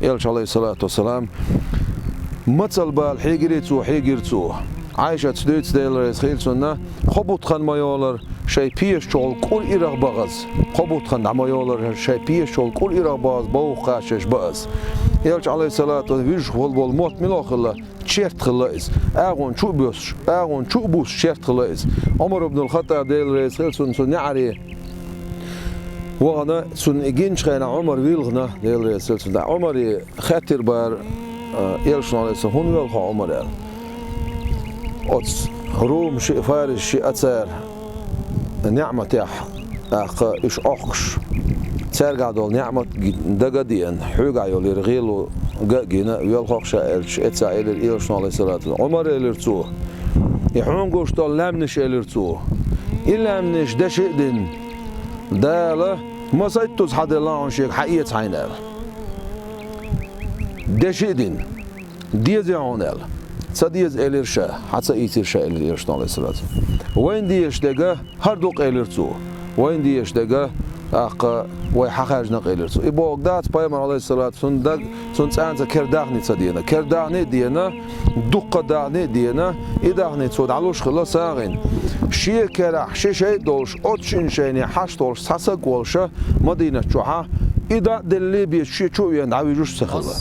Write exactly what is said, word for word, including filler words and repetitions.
Элча, алейхиссалату вассалам, мацалла бала хьегирий цо, хьегира цо. Ӏайшата дуьйцу, Дела реза хила цунна, кхо бутт хан ма йолара шайн пешачухула кӀур ирагӀ бахаза. Кхо бутт хан дӀа ма йолара шайн пешачухула кӀур ирагӀ бахаза бовха кхаччалц ба ас. Элча, алейхиссалату вассалам, вуьжуш волу болу мотт мила хилла, черт хилла иза. АгӀон чу а буьссуш, агӀон чу а буьссуш черт хилла иза. Ӏумар ибн ал-Хаттаб, Дела реза хила цунна, цу неӀаре вахана, цунна и гинчу хенахь Ӏумар вилхина, Дела реза хила цунна. Ӏумаре хаьттира бара, а, Элчано, алейхиссалам, хӀунда воьлху хьо, Ӏумар, аьлла. Оцу Рум шиъ, Фарис шиъ а цара неӀматехь, тӀаккха уьш Ӏохкуш, цаьргахь долу неӀмат ги-, дага а деана, хьоьгахь йолу гӀело га а гина, воьлху-кх ша аьлча, эццахь элира Элчано, алейхиссалату вассалам. Ӏумар, элира цо, и хьуна гуш долу лаьмнаш, элира цо, и лаьмнаш деши а дина, Дала масийттаза хьан делла хьуна шега, хьан эца хьайна аьлла. Деши а дина, деза хьуна аьлла. Ца деза, элира ша, хьан ца ийцира ша, элира Элчано, алейхиссалату вассалам. Вайна дезаш дерг хӀара ду-кх, элира цо. Вайна дезаш дерг, тӀаккха вай хьан хаьржина-кх, элира цо. И бохург дац, пайхамар, алейхиссалату, цунна даг, цунна цӀанца кера даьхни ца деана. Кера даьхни а деана, дуккха даьхни а деана, и даьхни цо дӀалуш хилла сагӀина. Шен керахь ши шайтӀа долуш, оцу шина шайне хьашт волуш цхьа саг волуша Мадинат чохьа, и дӀа а деллий, беза шен чу а веана, дӀавуьжуш ца хилла.